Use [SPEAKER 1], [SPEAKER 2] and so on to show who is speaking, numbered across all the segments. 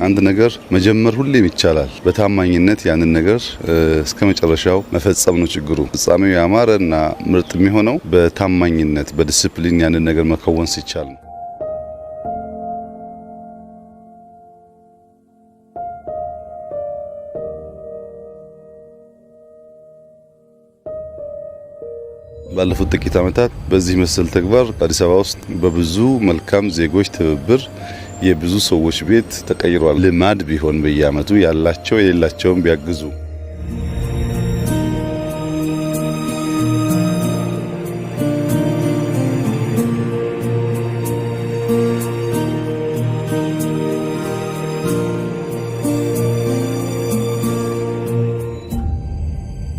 [SPEAKER 1] አንድ ነገር መጀመር ሁሌም ይቻላል። በታማኝነት ያንን ነገር እስከ መጨረሻው መፈጸም ነው ችግሩ። ፍጻሜው ያማረና ምርጥ የሚሆነው በታማኝነት፣ በዲስፕሊን ያንን ነገር መከወን ሲቻል ነው። ባለፉት ጥቂት ዓመታት በዚህ መሰል ተግባር አዲስ አበባ ውስጥ በብዙ መልካም ዜጎች ትብብር የብዙ ሰዎች ቤት ተቀይሯል። ልማድ ቢሆን በየዓመቱ ያላቸው የሌላቸውን ቢያግዙ።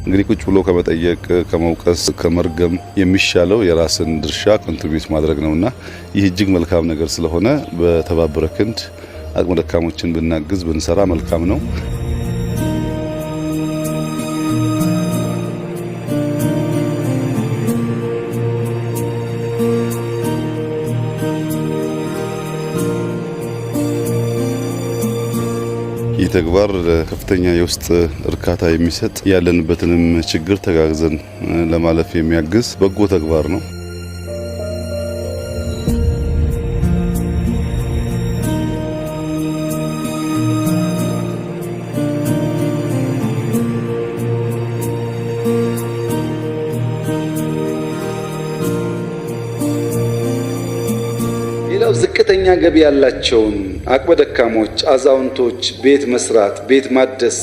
[SPEAKER 1] እንግዲህ ቁጭ ብሎ ከመጠየቅ፣ ከመውቀስ፣ ከመርገም የሚሻለው የራስን ድርሻ contribute ማድረግ ነውና ይህ እጅግ መልካም ነገር ስለሆነ በተባበረ ክንድ አቅመ ደካሞችን ብናግዝ፣ ብንሰራ መልካም ነው። ይህ ተግባር ከፍተኛ የውስጥ እርካታ የሚሰጥ፣ ያለንበትንም ችግር ተጋግዘን ለማለፍ የሚያግዝ በጎ ተግባር ነው።
[SPEAKER 2] ሌላው ዝቅተኛ ገቢ ያላቸውን አቅመ ደካሞች፣ አዛውንቶች ቤት መስራት፣ ቤት ማደስ፣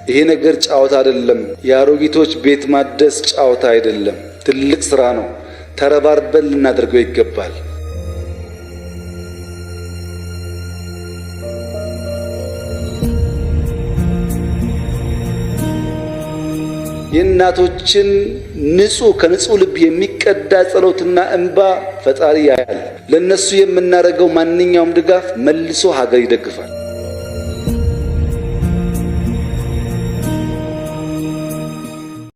[SPEAKER 2] ይሄ ነገር ጨዋታ አይደለም። የአሮጊቶች ቤት ማደስ ጨዋታ አይደለም፣ ትልቅ ስራ ነው። ተረባርበን ልናደርገው ይገባል። የእናቶችን ንጹህ ከንጹህ ልብ የሚቀዳ ጸሎትና እንባ ፈጣሪ ያያል። ለነሱ የምናደርገው ማንኛውም ድጋፍ መልሶ ሀገር ይደግፋል።